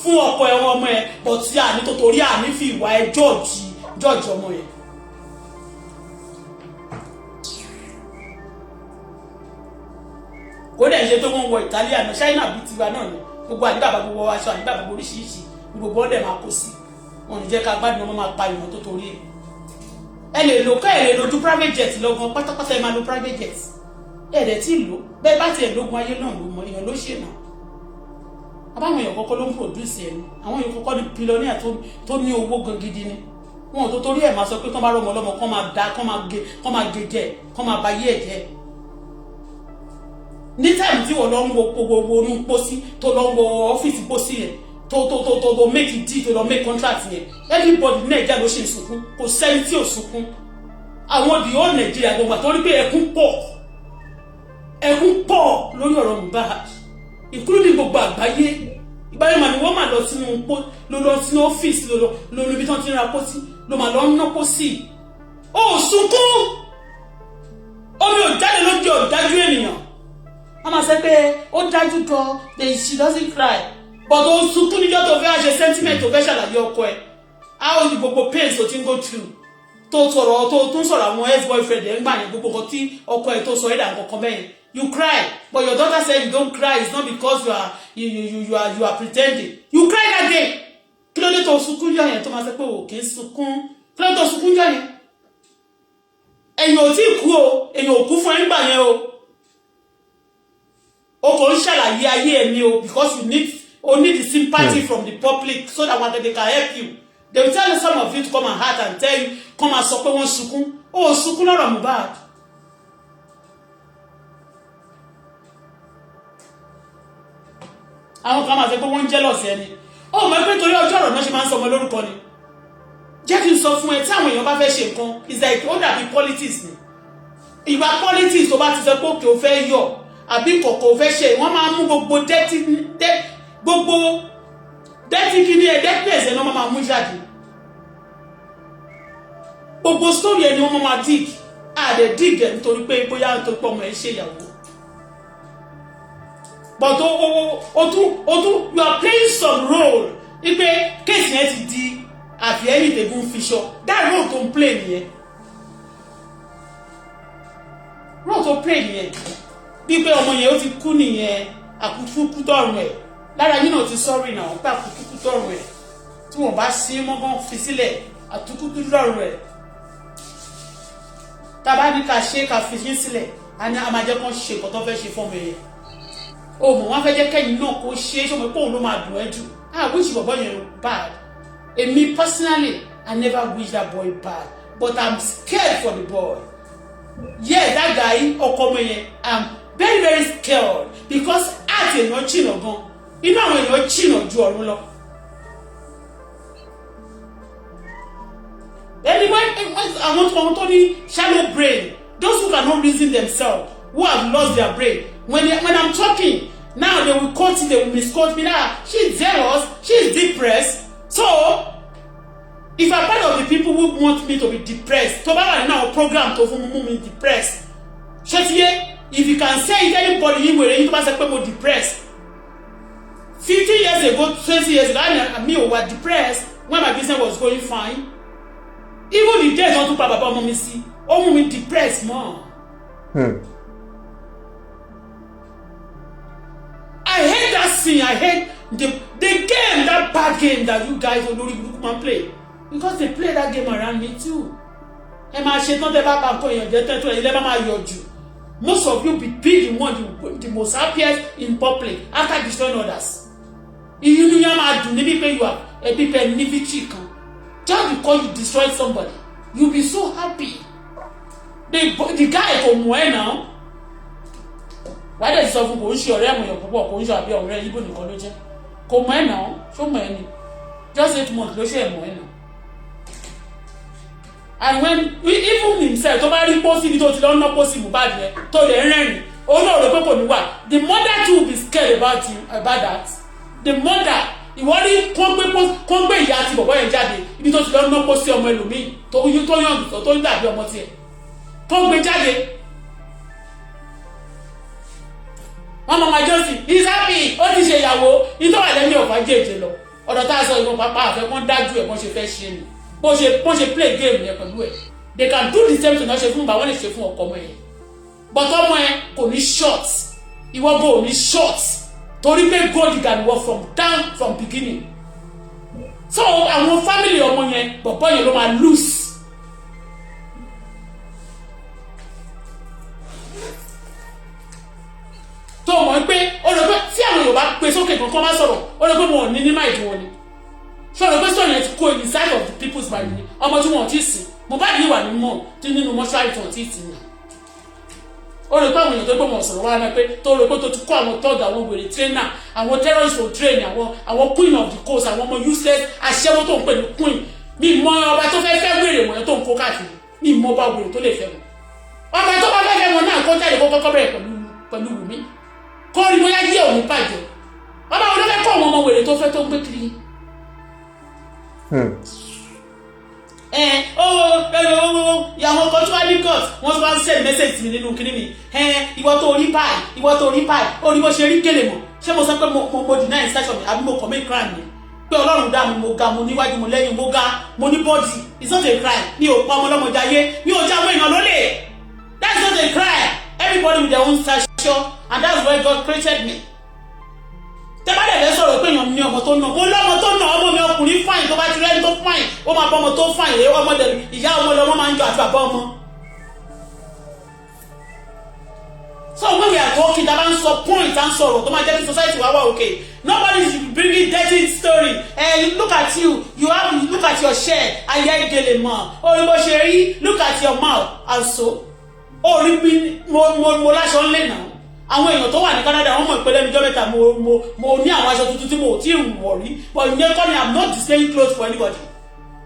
fún ọkọ ẹ̀wọ̀n ọmọ ẹ̀, but tí àní tó torí àní fi ìwà ẹ jọ́ọ̀jì ọmọ yẹn. Kó dẹ̀ ṣe tó wọ́n wọ Italian náà, China bíi tiwa náà ni gbogbo àdìbàbà, gbogbo aṣọ àdìbàbà, gbogbo oríṣiríṣi ni gbogbo ọ̀dẹ̀ máa kó sí. Wọn ò ní jẹ́ ká gbádùn ọmọ, máa pa ìwọ̀n tó torí ẹ̀. Ẹ lè lò ká, ẹ lè lo ju private jet lọ gan pátápátá. Ẹ máa lo private jet, ẹ dẹ̀ tí ì lò bẹ́ẹ̀. Bá tiẹ̀ lógun ayé náà ló mọ èèyàn ló ṣe náà. Àbáwọn èèyàn kọ́kọ́ ló ń produce ẹ̀ ni. Àwọn èèyàn kọ́kọ́ ní billionaire tó ní owó gan gidi ni. Wọn ò tó torí ẹ̀ máa sọ pé kán bá rọmọ ọlọ́mọ, kán máa da, kán máa gé jẹ, kán máa ba yé ẹ̀ jẹ́. Ní time tí wọ́n lọ ń wo gbogbo inú pósí, tó lọ ń wo ọ́fíìsì pósí yẹn, tó make deal, tó lọ make contract yẹn, everybody ní Nàìjíríà ló ṣe ń sunkún. Kò sẹ́ni tí ò sunkún. Àwọn the whole Nàìjíríà gbogbo àtọ́rí pé ẹkún pọ̀, ẹkún pọ̀ lórí ọ̀rọ̀ Mohbad, including gbogbo àgbáyé. Ìgbáyé mà ní wọ́n máa lọ sínú ló lọ sínú ọ́fíìsì, ló lọ níbi tí wọ́n ti ń ra pósí, ló máa lọ ń ná pósí. Ó sunkún, omi ò jáde lójú ọ̀dájú ènìyàn. Wọ́n máa sọ pé ó dájú gan, then she doesn't cry, but ó sunkún níjọ́ tó fẹ́ ṣe sentiment, tó fẹ́ ṣàlàyé ọkọ ẹ̀, how you gbogbo pains tó ti ń go through, tó sọ̀rọ̀, tó tún sọ̀rọ̀ àwọn ex boyfriend ẹ̀ ń gbà yẹn, gbogbo nǹkan tí ọkọ ẹ̀ tó sọ ẹ̀dà nǹkan bẹ́yẹn. You cry, but your daughter said you don't cry. It's not because you are you you you you are you are pretending. You cry that day. Kí ló dé tó sunkún jọ yẹn, tó máa sọ pé ò kì í sunkún? Kí ló dé tó sunkún jọ yẹn? Èyàn ò tí ì kú o, èyàn ò kú fún ẹ nígbà yẹn o. O kò ń ṣàlàyé ayé ẹ ní o, because you need the sympathy from the public so that when they can help you, they will tell you, some of you to come and heart and tell you, come and sọ pé wọ́n sunkún. Ó sunkún lọ́rọ̀ Mohbad. Àwọn kan máa sọ pé wọ́n ń jealous ẹni. Ó mọ̀ pé torí ọjọ́ ọ̀rọ̀ náà ṣe máa ń sọ ọmọ lórúkọ ni. Jẹ́ kí n sọ fún ẹ, tí àwọn èèyàn bá fẹ́ ṣe nǹkan, it's like ó dàbí politics ni. Ìgbà politics, tó bá ti sọ pé òkè ó fẹ́ yọ àbí kọ̀kọ̀ ó fẹ́ ṣe, wọ́n máa mú gbogbo dirty, gbogbo dirty kíní ẹ̀, dirtiness ẹ̀ náà máa mú jáde. Gbogbo story ẹ̀ ni wọ́n máa dig. Àdè dig ẹ̀ nítorí pé bóyá nítorí pé ọmọ ẹ̀ ṣe ìyàwó, but o tún you are playing some role ipe case yẹn ti di àfihàn tẹ̀gùn fiṣọ. That role tó ń play nìyẹn, role tó play nìyẹn, bí pé ọmọ yẹn ó ti kú nìyẹn, àkúkú tọrùn ẹ̀ lára yín náà ti sọ́rí náà pé àkúkú tọrùn ẹ̀ tí wọ́n bá sí mọ́gán fi sílẹ̀, àtúkú tọrùn ẹ̀. Tàbá ní ká ṣe ká fi yín sílẹ̀, a ní a máa jẹ́ kán ṣe nǹkan tó fẹ́ ṣe fọ́mọ yẹn. O mọ̀ wọ́n fẹ́ jẹ́ kẹ́yìn náà kó ṣe é ṣọmọ pé òun ló máa dùn ẹ́ jù. I wish bọ̀bọ̀ yẹn bad. Èmi personally, I never wish that boy bad, but I'm scared for the boy. Yes, that guy, ọkọ ọmọ yẹn, I'm very very scared because àti èèyàn jìnà gan, inú àwọn èèyàn jìnà ju ọ̀run lọ. Anyway, àwọn tó ní shallow brain, those who cannot reason themselves, who have lost their brain, when I'm talking now, they will quote it, they will misquote me. Now she's jealous, she's depressed. So if I'm part of the people who want me to be depressed, tó bá wà nínú àwọn program tó fún mú mi depressed, ṣé ti yé? If you can say it, anybody yín wèrè yín tó bá sọ pé mo depressed 50 years ago, 20 years ago, I mi ò wà depressed when my business was going fine. Even the day tó tún pa bàbá ọmọ mi sí, ó mú mi depressed more. I hate that scene. I hate the game, that bad game that you guys olórí burúkú máa play, because they play that game around me too. Ẹ máa ṣe tán, tẹ́ bá ba nǹkan èèyàn jẹ́ tẹ́ tó, ẹ̀yin lẹ́ bá máa yọ̀ jù. Most of you be the one, the most happiest in public after destroying others. Inú yẹn máa dùn níbi pé you are ẹbí pé ní victory kan. Just because you destroy somebody, you be so happy. The guy kò mọ̀ ẹ́ náà. Wàá dẹ̀ sọ fún, kò ń ṣe ọ̀rẹ́ àwọn èèyàn púpọ̀, kò ń ṣe àbí ọ̀rẹ́ Ìgbò nìkan ló jẹ́. Kò mọ̀ ẹ́ náà. Ṣó mọ̀ ẹ́ ni? Just 8 months ló ṣe ẹ̀ mọ̀ ẹ́ náà. And when even himself tó bá rí pósí ibi tó ti lọ ná pósí Mohbad yẹn, tó lè rẹ́rìn, òun náà rò pé kò ní wà. The mother too be scared about him, about that. The mother, ìwọ rí kó gbé ìyá àti bọ̀bọ̀ yẹn jáde ibi tó ti lọ ná pósí ọmọ ẹlòmíì tó tó yàn tó ń dàbí ọmọ tiẹ̀, kó gbé jáde. Wọ́n mọ̀ máa jọ́sìn, he is happy, ó ti ṣe ìyàwó nítorí wà lẹ́mí ọ̀fà jèjì lọ. Ọ̀dọ̀ tá a sọ ìwọ̀n pápá àfẹ́ kán dájú ẹ̀, bọ́n ṣe fẹ́ ṣe ni, bó ṣe play game yẹn pẹ̀lú ẹ̀. They can do the same thing náà ṣe fún bàbá, wọ́n lè ṣe fún ọkọ ọmọ yẹn, but ọmọ yẹn kò ní short, ìwọ bò ní short, torí pé gold digger ni wọ́n from down, from beginning. So àwọn family ọmọ yẹn, bọ̀bọ̀ yẹn ló máa lose. Tó mọ̀ pé ó rò pé tí àwọn Yorùbá pe sókè kankan má sọ̀rọ̀, ó rò pé wọn ò ní ní máìdí wọn ni. Ṣé o rò pé sọ̀rọ̀ yẹn ti kó in the side of the people's mind ni? Ọmọ tí wọn ò tí ì sìn, Mohbad yìí wà ní mọ̀ tí nínú mọ́ṣúárì tí wọn ò tí ì sìn náà. Ó rò pé àwọn èèyàn tó gbọ́ wọn sọ̀rọ̀ wá náà pé tó rò pé tó ti kó àwọn tọ́gà, àwọn wèrè trainer, àwọn terrorist ò train, àwọn queen of the coast, àwọn ọmọ useless aṣẹ́wó tó ń pè ní queen. Mi mọ ọba tó fẹ́ fẹ́ wèrè wọ̀nyẹn tó ń kó káàkiri. Mi mọ ọba wèrè tó lè fẹ́ wọn. Ọba tó bá fẹ́ fẹ́ wọn náà, kó jáde, kó kọ́kọ́ bẹ̀rẹ̀ pẹ̀lú Wùmí, kó rí bóyá yé òun bàjẹ́. Ọba wo ló fẹ́ kó àwọn ọmọ wèrè tó fẹ́ tó ń gbé kiri? Ẹ ó ẹ ó àwọn kan tó wá ní gut, wọ́n tún wá ń send message mi nínú kíní mi. Ẹ ìwọ tó rí báyìí, ìwọ tó rí báyìí, ó rí bó ṣe rí gèlè mọ̀. Ṣé mo sọ pé mo deny instruction mi àbí mo commit crime ni? Pé Ọlọ́run dá mi, mo ga, mo níwájú, mo lẹ́yìn, mo ga, mo ní body, it's not a crime. Mi ò pa ọmọ ọlọ́mọdé ayé, mi ò jáwé èèyàn lólè. That's not a crime. Everybody with their own stature, and that's where God created me. Tẹ́ bá dẹ̀ fẹ́ sọ̀rọ̀ pé èèyàn ní ọmọ tó nà, mo lọ́mọ tó nà. Ọmọ mi ọkùnrin fine. Tó bá ti rẹ́ni tó fine, ó máa bọ́ ọmọ tó fine. Èyí ọmọ dẹ̀, ìyá ọmọ lọmọ máa ń jọ àti bàbá ọmọ. So when we are talking, tá a bá ń sọ point, à ń sọ̀rọ̀ tó máa jẹ́ kí society wá wá okay. Nobody is bringing dirty story. Eh, look at you, you have, look at your share, ayé ìgèlè mọ̀ orí bó ṣe rí. Look at your mouth. And so orí bí mo láṣọ ńlẹ̀ náà. Àwọn èèyàn tó wà ní Canada, wọ́n mọ̀ pé lẹ́nu ọjọ́ mẹ́ta, mo ní àwọn aṣọ tuntun tí mo ò tí ì wọ̀ rí. But ìyẹn kọ́ ni, I'm not displaying clothes for anybody.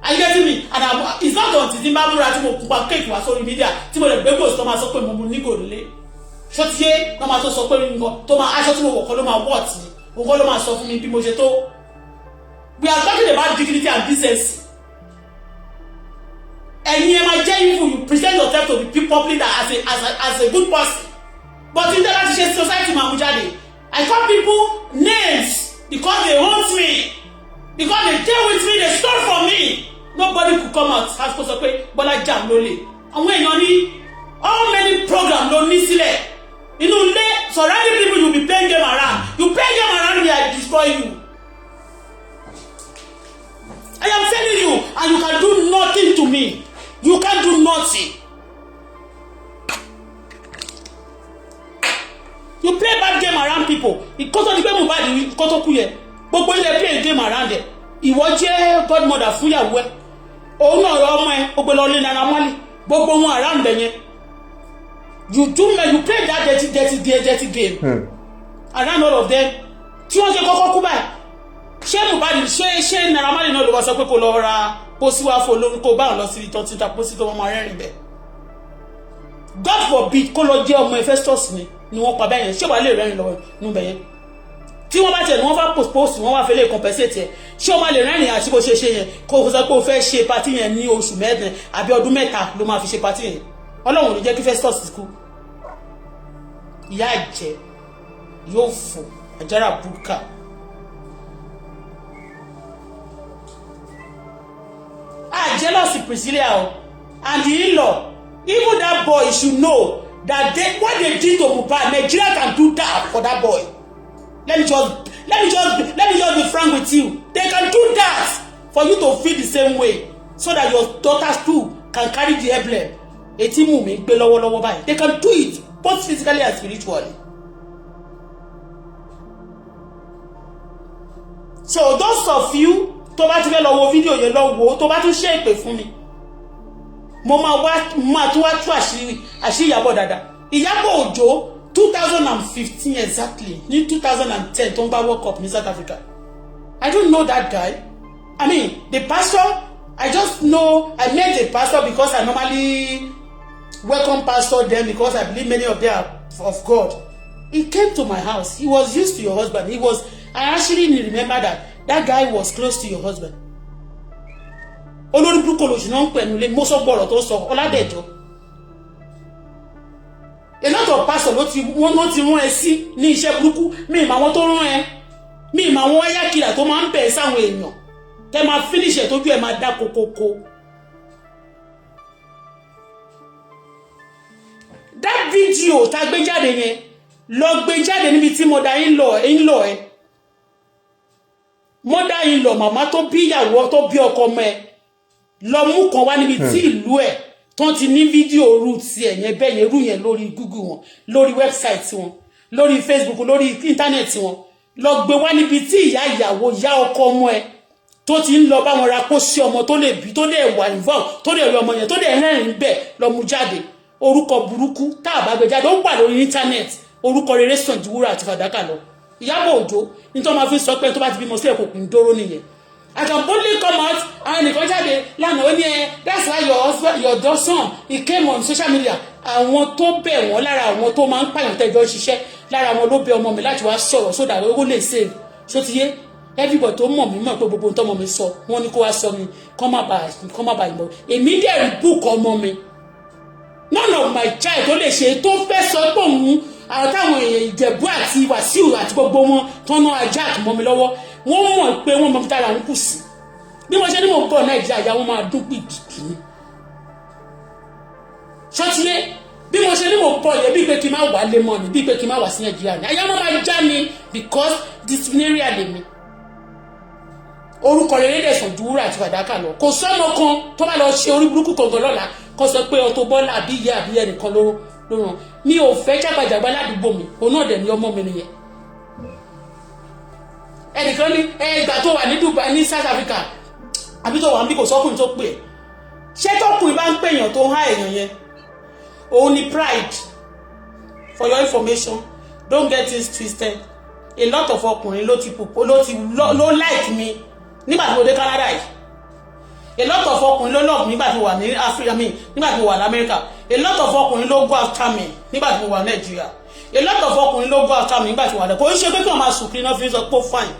Are you getting me? And I'm, it's not until tí n bá múra, tí mo pupa kéèkì wá sórí media, tí mo lè gbé gòsì, tó máa sọ pé mo mu ní gòlè ṣọtíyé, wọ́n máa tó sọ pé nǹkan tó máa aṣọ tí mo wọ̀ kọ́ ló máa wọ̀ tí nǹkan ló máa sọ fún mi bí mo ṣe tó. We are talking about dignity and decency. Ẹ̀yin ẹ máa jẹ́ evil, you present yourself to the public that as a good person, but in that ṣe society máa mú jáde. I call people names because they haunt me, because they deal with me, they stole from me. Nobody could come out as kó sọ pé Bọ́lá jà lólè. Àwọn èèyàn ní how many program ló ní sílẹ̀ inú ilé, surrounding people. You be playing game around, you play game around me, I destroy you. I am telling you, and you can do nothing to me. You can do nothing. You play bad game around people. Kó tó di pé Mohbad kó tó kú yẹ, gbogbo ilẹ̀ play game around ẹ̀. Ìwọ jẹ́ godmother fún ìyàwó ẹ̀, òun náà ọmọ ẹ̀ ó gbé lọ lé Naira Marley, gbogbo wọn around ẹ̀ yẹn. You do, you play that dirty, dirty, dirty game around all of them. Tí wọ́n ṣe kọ́kọ́ kú báyìí, ṣé Mohbad, ṣé Naira Marley náà ló wá sọ pé kó lọ ra pósí wá fún olórí, kó bá wọn lọ síbi tó ti ta pósí tó wọn máa rẹ́rìn bẹ́ẹ̀? God forbid, kó lọ jẹ́ ọmọ Festus ni wọ́n pa bẹ́ẹ̀ yẹn, ṣé wàá lè rẹ́rìn lọ́wọ́ nínú bẹ́ẹ̀ yẹn? Tí wọ́n bá tiẹ̀ ní wọ́n fà post, wọ́n wá fẹ́ lè compensate ẹ̀, ṣé o máa lè rẹ́rìn àti bó ṣe ṣe yẹn? Kó o sọ pé o fẹ́ ṣe party yẹn ní oṣù mẹ́rin àbí ọdún 3 ló máa fi ṣe party yẹn. Ọlọ́run ò ní jẹ́ kí Festus kú. Ìyá àjẹ́ yóò fò àjàrà búkà. I jealous Priscilla o and the in-law. Even that boy should know that they, what they did to Mohbad, Nigeria can do that for that boy. Let me just be frank with you. They can do that for you to feel the same way, so that your daughters too can can carry the emblem etí mú mi gbé lọ́wọ́lọ́wọ́ báyìí. They can do it both physically and spiritually. So those of you tó bá ti fẹ́ lọ wo fídíò yẹn, lọ wò ó. Tó bá tún ṣe ìpè fún mi, mo máa wá, máa tún wá tú àṣírí Ìyábọ̀ dáadáa. Ìyábọ̀ Òjó, 2015 exactly, ní 2010 tó ń gbá World Cup ní South Africa, I don't know that guy. I mean, the pastor. I just know I met the pastor because I normally welcome pastor then, because I believe many of them are of God. He came to my house. He was used to your husband. He was I actually remember that that guy was close to your husband. Olórí burúkú olóṣù náà ń pẹ̀lú ilé mo sọ gbọ́rọ̀ tó sọ Ọládẹ̀jọ́. A lot of pastor ló ti wọ́n ló ti rán ẹ sí ní iṣẹ́ burúkú. Mi ìmọ̀ àwọn tó rán ẹ, mi ìmọ̀ àwọn wáyà tó máa ń bẹ̀ sáwọn èèyàn tẹ máa finish ẹ̀ tójú ẹ̀ máa dá kokoko. That video tá gbé jáde yẹn, lọ gbé jáde níbi tí mother in law ń lọ ẹ, mother in law, màmá tó bí ìyàwó tó bí ọkọ ọmọ ẹ, lọ mú kan wá níbi tí ìlú ẹ tó ti ní fídíò root ẹ̀ yẹn bẹ́ẹ̀ yẹn rú yẹn lórí Google wọn, lórí website wọn, lórí Facebook, lórí internet wọn. Lọ gbé wá níbi tí ìyá ìyàwó, ìyá ọkọ ọmọ ẹ tó ti ń lọ bá wọn ra kó sí ọmọ tó lè bí, tó lè wà involve, tó lè rí ọmọ yẹn, tó lè rẹ́rìn bẹ́ẹ̀, lọ mú jáde. Orúkọ burúkú tá a bá gbé jáde, ó wà lórí internet. Orúkọ rere sàn ju wúrà àti fàdákà lọ. Ìyábọ̀ Òjó, nítorí wọn máa fi sọ pé tó bá ti bímọ sílẹ̀, kò kún dóró nìyẹn. I can boldly come out. Àwọn ẹnìkan jáde lánàá, ó ní ẹ, that's why your husband, your son, he came on social media. Àwọn tó bẹ̀ wọ́n lára àwọn tó máa ń pààyàn tẹ́jọ́ ṣiṣẹ́ lára wọn ló bẹ ọmọ mi láti wá sọ̀rọ̀ so that ó lè save. So ti yé everybody tó mọ̀ mí mọ̀ pé gbogbo ohun tọ́mọ mi sọ, wọ́n ní kó wá sọ mi kọ́ má bàa ìmọ̀. Èmi dẹ̀ rí book ọmọ mi. None of my child tó lè ṣe tó fẹ́ sọ pé òun, àwọn táwọn èèyàn Ìjẹ̀bú àti Wàsíù àti gbogbo wọn tọ́nà ajá àtúmọ̀ mi lọ́wọ́, wọ́n mọ̀ pé wọ́n mọ̀ tára ń kù sí. Bí wọ́n ṣe ní mò ń bọ̀ Nàìjíríà, ìyá wọn máa dún pìpìpì ni. Ṣọ́tíyé bí mo ṣe ní mò ń bọ̀ yẹ, bí pé kí n má wà lé mọ́ ni, bí pé kí n má wà sí Nàìjíríà ni, àyà wọn máa já ni, because disciplinary lèmi. Orúkọ rere dẹ̀ sàn ju wúrà àti fàdákà lọ. Kò sọ́mọ kan tó bá lọ ṣe orí burúkú kankan lọ́la, kó sọ pé Auto Bola àbí ìyá àbí ẹnìkan ló ràn. Mi ò fẹ́ jágbàjàgbà ládùúgbò mi. Òun náà dẹ̀ ní ọmọ mi nìyẹn. Ẹnìkan ní ẹ ìgbà tó wà ní Dubai, ní South Africa, àbí tó wà níbí, kò sọ́kùnrin tó pè é. Ṣé tọkùnrin bá ń pè èèyàn tó ń há èèyàn yẹn, òun ni pride. For your information, don't get it twisted. A lot of ọkùnrin ló ti pupo, ló ti ló like mi nígbà tí mo dé Canada yìí. A lot of ọkùnrin ló love mi nígbà tí mo wà ní Africa, mi nígbà tí mo wà ní America. A lot of ọkùnrin ló go after me nígbà tí mo wà ní Nàìjíríà. A lot of ọkùnrin ló go after me nígbà tí mo wà ní. Kò ń ṣe pé kí wọ́n máa sùn kiri náà fi ń sọ pé ó fine.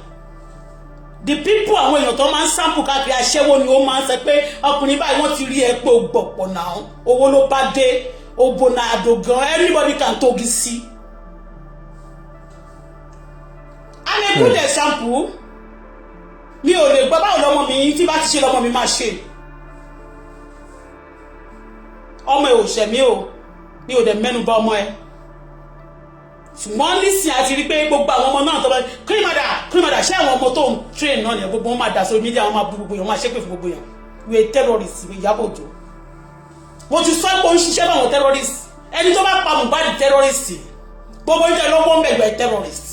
The people, àwọn èèyàn tó máa ń sample káàkiri, aṣẹ́wó ni ó máa ń sọ pé ọkùnrin báyìí, wọ́n ti rí ẹ pé o gbọ̀pọ̀ náà, owó ló bá dé, òbò náà àdògán, anybody can togi sí. I'm a good example. Mi ò lè gbọ́ báwo lọ́mọ mi tí bá ti ṣe lọ́mọ mi máa ṣe. Ọmọ ẹ ò ṣẹ̀ mí o, mi ò dẹ̀ mẹ́nu bà ọmọ ẹ. Ṣùgbọ́n nísìnyí àti rí pé gbogbo àwọn ọmọ náà tó bá kírímàdà kírímàdà, ṣé àwọn ọmọ tó ń train náà nìyẹn? Gbogbo wọn máa dà sórí media, wọn máa bú gbogbo yẹn, wọn máa ṣépè fún gbogbo yẹn. We terrorist. Ìyábọ̀ Òjó, mo ti sọ pé ó ń ṣiṣẹ́ fáwọn terrorist. Ẹni tó bá pa Mohbad, terrorist. Gbogbo ìjọ lọ́wọ́ ń bẹ̀gbẹ̀ terrorist.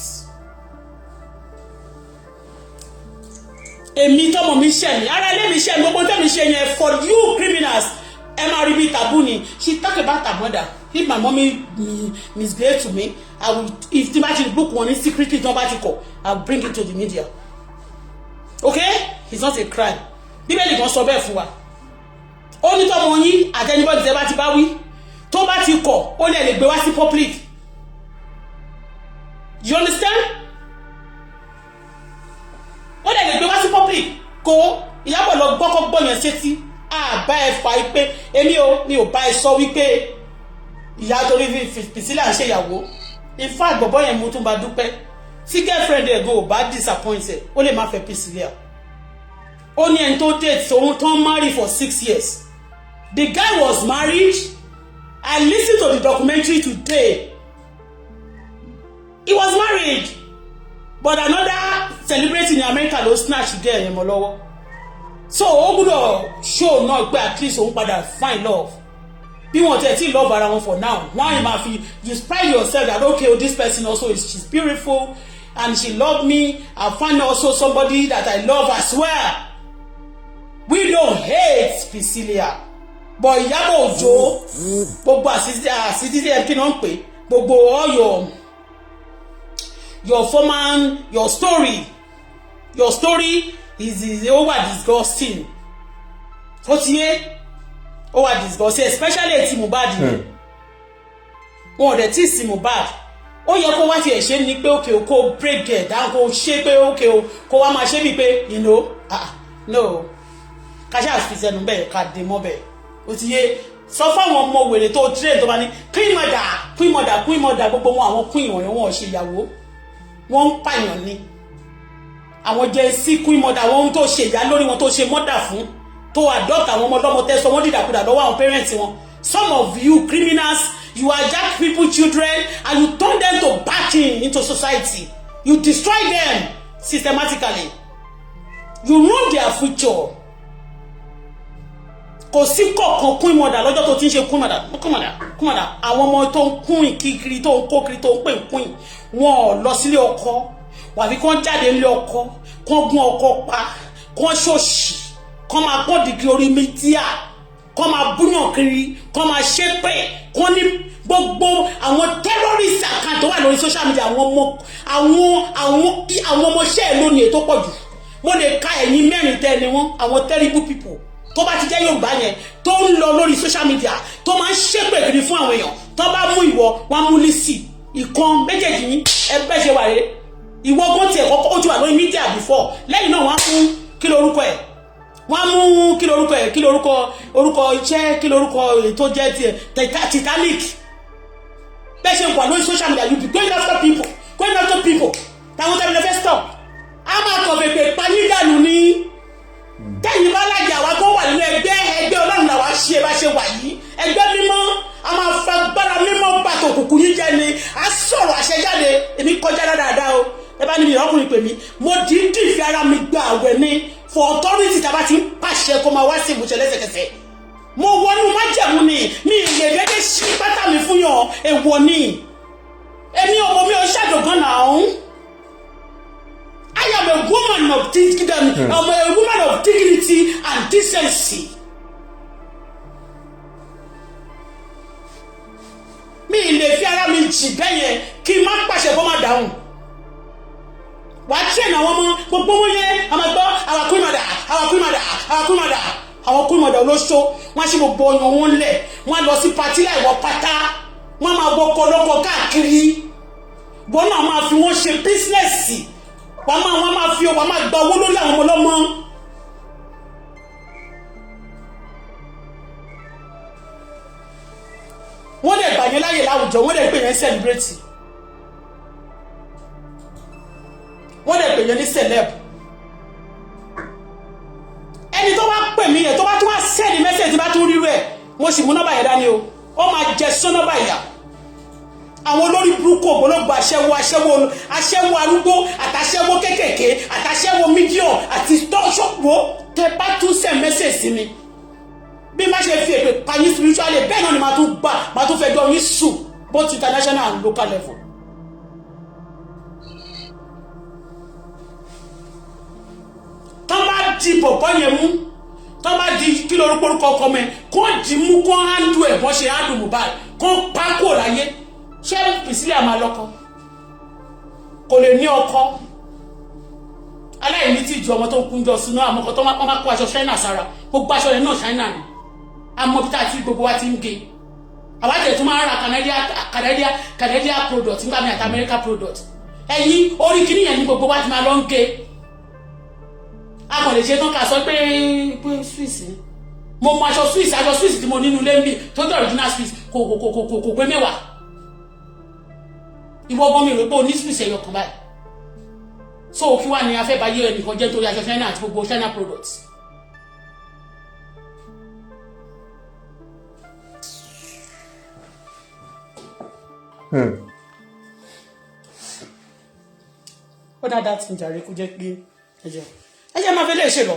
Èmi tọmọ mi ṣẹ̀ mí, ara ilé mi ṣẹ̀ mí, gbogbo tẹ́mi ṣe yẹn for you criminals, ẹ máa rí bí taboo ni. She talk about her mother. If my mommy misbehave to me, I will, if tí bá ti book wọn ní secretly, tí wọ́n bá ti kọ̀, I will bring it to the media. Okay, it's not a crime. Bíbélì kan sọ bẹ́ẹ̀ fún wa. Ó ní tọmọ yín àti anybody tẹ́ bá ti bá wí, tó bá ti kọ̀, ó lè gbé wá sí public. You understand? Ó lè gbé wá sí public. Kó Ìyábọ̀ lọ gbọ́kọ́ gbọ́ yẹn sétí. Àbá ẹ fà í pé èmi ò, mi ò bá ẹ sọ wípé ìyá torí Priscilla ń ṣe ìyàwó. In fact, bọ̀bọ̀ yẹn, mo tún bá dúpẹ́. Tí girlfriend ẹ̀ go bá disappoint ẹ̀, ó lè má fẹ́ Priscilla. Ó ní ẹni tó date òun tán marry for 6 years. The guy was married. I listened to the documentary today. He was married, but another celebrity in America ló snatch girl yẹn mọ́ lọ́wọ́. So ó gbọ́dọ̀ show náà pé at least òun padà find love. Bí wọn tẹ̀ tí love ara wọn for now, wọ́n á máa fi you pride yourself that, okay, oh, this person also is, she's beautiful and she love me. I find also somebody that I love as well. We don't hate Priscilla, but Ìyábọ̀ Òjó, gbogbo àṣìṣe ẹ̀ kí ni wọ́n ń pè, gbogbo all your former, your story is ó wà disgusting. Ó ti yé, ó wà disgusting, especially ti Mohbad yẹn. Wọn ò dẹ̀ tí ì sí Mohbad. Ó yẹ kó wá tiẹ̀ ṣe ni pé okay o, kó break it down, kó ṣe pé okay o, kó wá máa ṣe bíi pé ah, no, ká ṣáà fi sẹ́nu bẹ́ẹ̀, ká dé mọ́ bẹ́ẹ̀. Ó ti yé. Sọ fáwọn ọmọ wèrè tó train tó bá ní queen mother, queen mother, queen mother, gbogbo wọn, àwọn queen wọ̀nyí, wọn ò ṣe ìyàwó, wọ́n ń pààyàn ni. Àwọn jẹ́ sí queen mother, àwọn ohun tó ṣe ìyá lórí wọn, tó ṣe mother fún, tó adopt àwọn ọmọ ọlọ́mọ, tẹ́sán wọ́n dìdàkudà lọ́wọ́ àwọn parents wọn. Some of you criminals, you hijack people children and you turn them to backing into society. You destroy them systematically, you ruin their future. Kò sí kọ̀ọ̀kan queen mother lọ́jọ́ tó ti ń ṣe queen mother, queen mother, queen mother. Àwọn ọmọ tó ń kún kiri, tó ń kó kiri, tó ń pè ń queen, wọn ò lọ sílé ọkọ wàbí kán jáde nílé ọkọ, kán gún ọkọ pa, kán ṣòṣì, kán máa pọ́n dìgírí orí media, kán máa búyàn kiri, kán máa ṣépè, kán ní gbogbo àwọn terrorist account tó wà lórí social media. Àwọn ọmọ àwọn ọmọọṣẹ́ ẹ̀ lónìí ètò pọ̀ jù. Mo lè ka ẹ̀yìn mẹ́rin tẹ́ ni wọ́n, àwọn terrible people tó bá ti jẹ́ Yorùbá yẹn tó ń lọ lórí social media, tó máa ń ṣépè kiri fún àwọn èèyàn. Tó bá mú ìwọ, wọn mú Lizzy, ìkan méjèèjì yín ẹgbẹ́ ṣe wà rè. Ìwọ gan tiẹ̀ kọ́kọ́ ó ti wà lórí media before. Lẹ́yìn náà, wọ́n á mú kí lorúkọ ẹ̀, wọ́n á mú kí lorúkọ ẹ̀, kí lorúkọ orúkọ iṣẹ́, kí lorúkọ ètò jẹ́ tiẹ̀, Titanic. Bẹ́ẹ̀ ṣe wà lórí social media, you be going after people, going after people. Táwọn tẹ́lẹ̀ fẹ́ stop, a máa kọ̀ fèpè payín dànù ní tẹ́yìn bá lájà. Wa kó wà nínú ẹgbẹ́, ẹgbẹ́ Ọlọ́run làwa ṣe bá ṣe wà yìí, ẹgbẹ́ mímọ́. A máa fa gbára mímọ́ bàtò òkùnkùn yín jẹ́ ni. A sọ̀rọ̀ àṣẹjáde. Èmi kọjá dáadáa o. Ẹ bá níbi ìrọ́kùnrin pè mí, mo dídì fi ara mi gba àwẹ̀ ni for authority. Tá a bá ti ń pàṣẹ, kó máa wá sí ìmúṣẹ lẹ́sẹ̀kẹsẹ̀. Mo wọnú májẹ̀mú ni. Mi lè dédé ṣí pátá mi fún yàn, èèwọ̀ ni. Èmi ọmọ mi ò ṣàdògán náà. I am a woman of dignity. I'm a woman of dignity and decency. Mi lè fi ara mi jì bẹ́ẹ̀ yẹn kí n má pàṣẹ kó má dáhùn. Wàá train àwọn ọmọ gbogbo wọn yẹn, àwọn gbọ́ àwọn queen mother, àwọn queen mother, àwọn queen mother, àwọn queen mother olóṣó. Wọ́n á ṣe gbogbo ọyàn wọn lẹ̀, wọ́n á lọ sí party láì wọ pátá, wọ́n á máa wọkọ̀ lọ́kọ̀ káàkiri. Wọ́n náà máa fi wọ́n ṣe business. Wọ́n máa fi wọ́n máa gba owó lórí àwọn ọmọ ọlọ́mọ. Wọ́n lè gbà yẹn láyè láwùjọ, wọ́n lè pè yẹn celebrate, wọ́n lè pè yẹn ní celeb. Ẹni tó bá pè mí yẹn, tó bá tún wá send message, bá tún rí rẹ̀, mo sì mú nọ́mbà yẹn dání o. Ó máa jẹ sọ́nọ́bà ìyà. Àwọn olórí burúkú, ògbólógbò aṣẹ́wó, aṣẹ́wó, aṣẹ́wó arúgbó àtàṣẹ́wó kékèké àtàṣẹ́wó medium àti tọ́ṣọ́pọ̀, tẹ bá tún send message sí mi, bí má ṣe fi èpè payín spiritually, bẹ́ẹ̀ náà ni màá tún gbà, màá tún fẹjọ́ yín sùn, both international and local level. Tọ́ bá di bọ̀bọ́ yẹn mú, tọ́ bá di kí lorúkọ orúkọ ọkọ mi, kó dì mú, kó handle ẹ̀ bọ́ ṣe handle Mohbad, kó pa kúrò láyé. Ṣé Priscilla máa lọ́kọ? Kò lè ní ọkọ. Aláìní tí ju ọmọ tó ń kúnjọ sínú àwọn ọkọ tó máa kó aṣọ China sára, gbogbo aṣọ rẹ̀ náà China ni. Àmọ́ bí tá a ti gbogbo wa ti ń ge, àwọn àtẹ̀ tó máa ń ra Canadian product nígbà mi àti America product. Ẹ̀yin orí kìíní yẹn ní gbogbo wa ti máa lọ ń ge. A kàn lè ṣe tán ká sọ pé Swiss ni. Mo mọ aṣọ Swiss, aṣọ Swiss tí mo nínú ilé ń bì tó jẹ́ original Swiss, kò pé 10. Ìwọ ọgbọ́n mi rò pé o ní Swiss ẹyọ kan báyìí. So kí wàá ní afẹ́báyé ẹnìkan jẹ́ nítorí aṣọ China àti gbogbo China products? Ó dáadáa ti ń jàre, kó jẹ́ pé ẹ̀jẹ̀ ẹ̀jẹ̀ máa fi lè ṣe lọ.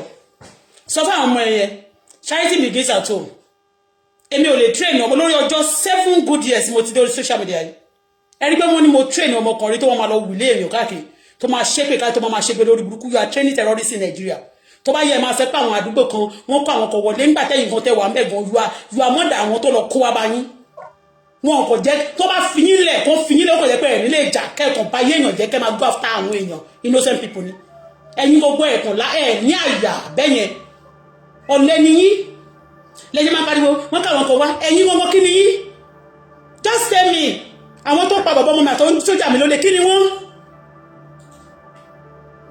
So Sọ fún àwọn ọmọ ẹ̀yẹ, charity begins at home. Èmi ò lè train ọmọ lórí ọjọ́. 7 good years mo ti dé orí social media yìí. Ẹ rí pé wọ́n ní mo train ọmọkùnrin tó wọ́n máa lọ wùlé èèyàn káàkiri, tó máa ṣépè káàkiri, tó máa ṣépè lórí burúkú. You are training terrorists in Nigeria. Tó bá yẹ, ẹ máa sẹ pé àwọn àdúgbò kan, wọ́n kó àwọn kan wọlé nígbà tẹ́yìn kan tẹ́ wà ń bẹ̀ gan. You are more than àwọn tó lọ kó wá bá yín. Wọn kò jẹ́ tó bá fi yín lẹ̀, kó fi yín lẹ̀, ó kò jẹ́ pé ẹ̀ nílé ìjà kẹ́ẹ̀kan bá yé èèyàn jẹ́, kẹ́ máa go after àwọn èèyàn, innocent people ni. Ẹ̀yin gbogbo ẹ̀kàn lá ẹ̀ ní àyà bẹ́yẹn. Ọ̀lẹ ni yín lẹ́yìn máa pariwo wọ́n káwọn kan wá. Ẹ̀yin gbogbo, kí ni yín? Just tell me, àwọn tó pa bàbá ọmọ mi àtọ́ sójà mi lólè, kí ni wọ́n?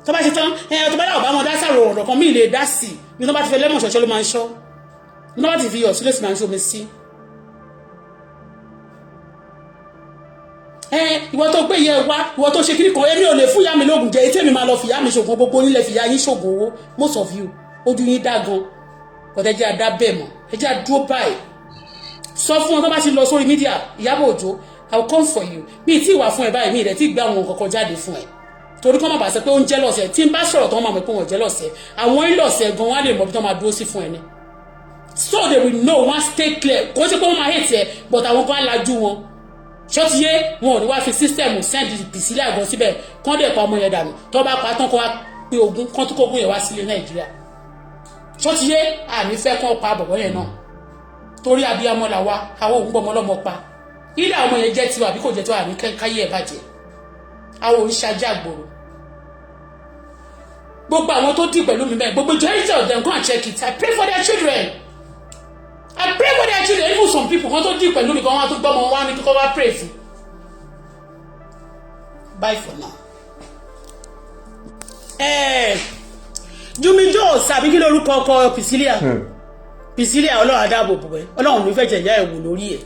Tó bá ṣe tán ẹ, tó bá dà bá wọn dá sàrò ọ̀rọ̀ kan, mí lè dá sí ní. Tó bá ti fẹ́ lẹ́mọ̀ ṣọ̀ṣọ́ ló máa ń ṣọ́, ní tó bá ti fi yọ̀ sílẹ̀ sí máa ń ṣomi sí. Ẹ ìwọ tó gbé yẹ wá, ìwọ tó ṣe kíní kan, èmi ò lè fún ìyá mi lóògùn jẹ. Etí èmi máa lọ fìyà mi ṣògùn. Gbogbo yín lè fìyà yín ṣògùn owó. Most of you, ojú yín dá gan kọ̀tẹ́ jẹ́ àdá bẹ́ẹ̀ mọ̀. Ẹ jẹ́ àdúró báyìí. Sọ fún wọn tó bá ti lọ sórí media, Ìyábọ̀ Òjó, I will come for you. Mi ì tí ì wà fún ẹ báyìí, mi ì rẹ̀ tí ì gbé àwọn nǹkan kan jáde fún ẹ, torí kọ́ máa bàa sọ pé ó ń jealous ẹ. Tí n bá sọ̀rọ̀ tó máa mọ̀ pé wọ́n jealous ẹ. Àwọn in-laws ẹ gan wọ́n á lè mọ̀ bí tó máa dúró sí fún ẹ ni, so they will know, wọ́n stay clear. Kò sí pé wọ́n máa hate ẹ, but àwọn kan á lajú wọn ṣọ́tiyé. Wọn ò ní wá fi system send Priscilla gan síbẹ̀, kán dẹ̀ pa ọmọ yẹn dànù. Tó bá pa tán, kó wá pé ogún kán tó kógún yẹn wá sílé Nàìjíríà. Ṣọ́tiyé, àní fẹ́ kán pa bọ̀bọ̀ yẹn náà, torí abiyamọ là wa. Àwọn òun gbọmọ lọ́mọ pa ilé àwọn ọmọ yẹn jẹ́ tiwa àbí kò jẹ́ tiwa, àní káyé ẹ̀ bàjẹ́. Àwọn òun ṣajá gbòòrò. Gbogbo àwọn tó dì pẹ̀lú mi bẹ́ẹ̀, gbogbo majority of them, go and check it. I pray for their children. I pray for their children. Even some people kan tó dì pẹ̀lú mi kan, wọn tó gbọ́mọ wá ní kíkọ́ wá pray fún. Bye for now. Jumi Jones, àbí kí lórúkọ ọkọ Priscilla? Priscilla, Ọlọ́run adáàbò bò ẹ́. Ọlọ́run ní fẹ́ jẹ̀yà ẹ̀ wò lórí ẹ̀.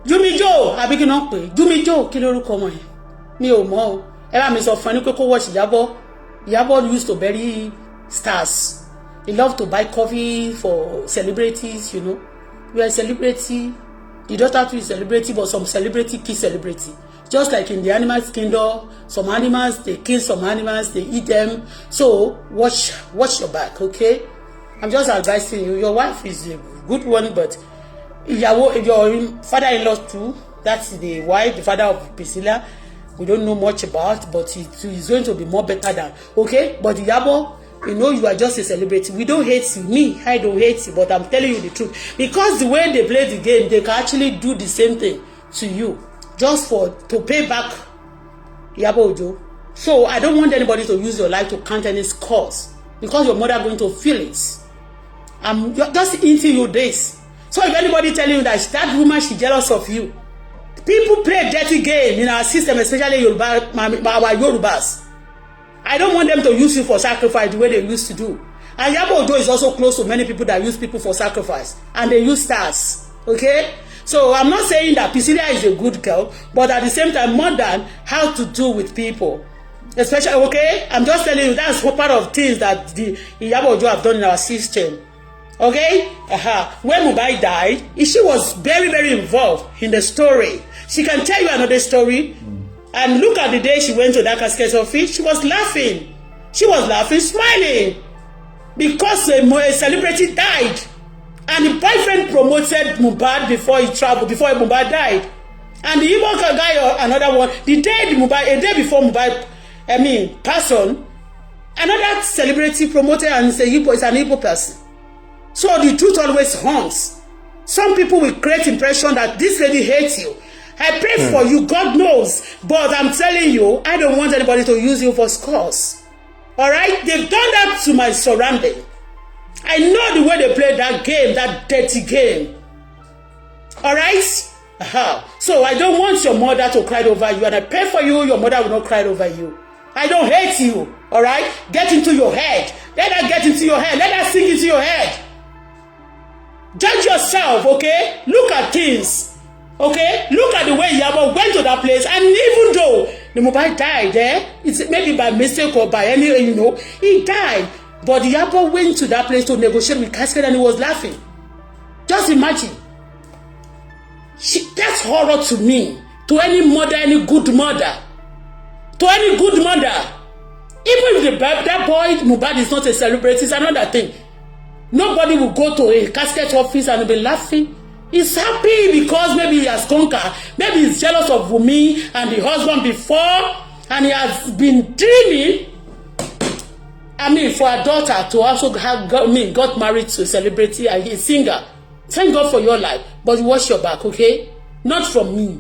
Jumi Joe, àbí kí náà pè Jumi Joe? Kí lórúkọ ọmọ yẹn? Mi ò mọ̀ o. Ẹ bá mi sọ fún ẹ ní pé kó watch Ìyábọ̀. Ìyábọ̀ used to bury stars. He love to buy coffee for celebrities. You are a celebrity, the daughter too is celebrity, but some celebrity kill celebrity, just like in the animals kingdom. Some animals, they kill some animals, they eat them. So watch your back, okay? I'm just advising you. Your wife is a good one, but ìyàwó, your father-in-law too, that's the wife, the father of Priscilla, we don't know much about, but it is going to be more better than, okay? But Iyabo, you know, you are just a celebrity. We don't hate you. Me, I don't hate you, but I'm telling you the truth, because the way they play the game, they can actually do the same thing to you just for to pay back Iyabo Ojo. So I don't want anybody to use your life to count any scores, because your mother going to feel it. I'm just hinting you this. So if anybody telling you that that woman, she jealous of you, people play dirty game in our system, especially Yoruba, our Yorubas. I don't want them to use you for sacrifice the way they used to do. And Iyabo Ojo is also close to many people that use people for sacrifice, and they use stars, okay? So I'm not saying that Priscilla is a good girl, but at the same time, more than how to do with people, especially, okay? I'm just telling you, that's part of things that the Iyabo Ojo have done in our system, okay? When Mohbad died, she was very, very involved in the story. She can tell you another story. And look at the day she went to that casket office, she was laughing. She was laughing, smiling, because a celebrity died, and the boyfriend promoted Mohbad before he traveled, before Mohbad died. And the Igbo guy or another one, the day the Mohbad, a day before Mohbad, I mean, passed on, another celebrity promoted, and say Igbo is an Igbo person. So the truth always haunts. Some people will create impression that this lady hates you. I pray for you, God knows. But I'm telling you, I don't want anybody to use you for scores. All right? They've done that to my surrounding. I know the way they play that game, that dirty game. All right? So I don't want your mother to cry over you. And I pray for you, your mother will not cry over you. I don't hate you. All right? Get into your head. Let that get into your head. Let that sink into your head. Judge yourself, okay? Look at things. Okay? Look at the way Iyabo went to that place. And even though the Mohbad died, eh? It's maybe by mistake or by any, he died. But Iyabo went to that place to negotiate with casket and he was laughing. Just imagine. That's horror to me. To any mother, any good mother. To any good mother. Even if that boy Mohbad is not a celebrity, it's another thing. Nobody will go to a casket office and be laughing. He's happy because maybe he has conquered. Maybe he's jealous of Wunmi and the husband before, and he has been dreaming, I mean, for a daughter to also have got, I mean, got married to a celebrity and he's singer. Thank God for your life, but watch your back, okay? Not from me,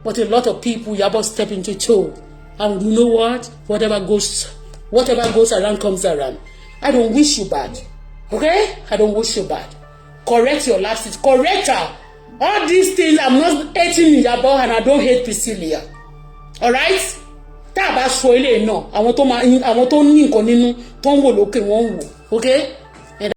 but a lot of people Iyabo step into toe. And you know what? Whatever goes around comes around. I don't wish you bad, okay? I don't wish you bad. Correct your lapses. Correct her. All these things, I'm not hating Iyabo and I don't hate Priscilla. All right? Tá a bá sọ ilé náà, àwọn tó máa, àwọn tó ní nǹkan nínú tó ń wò lókè, wọ́n ń wò, okay?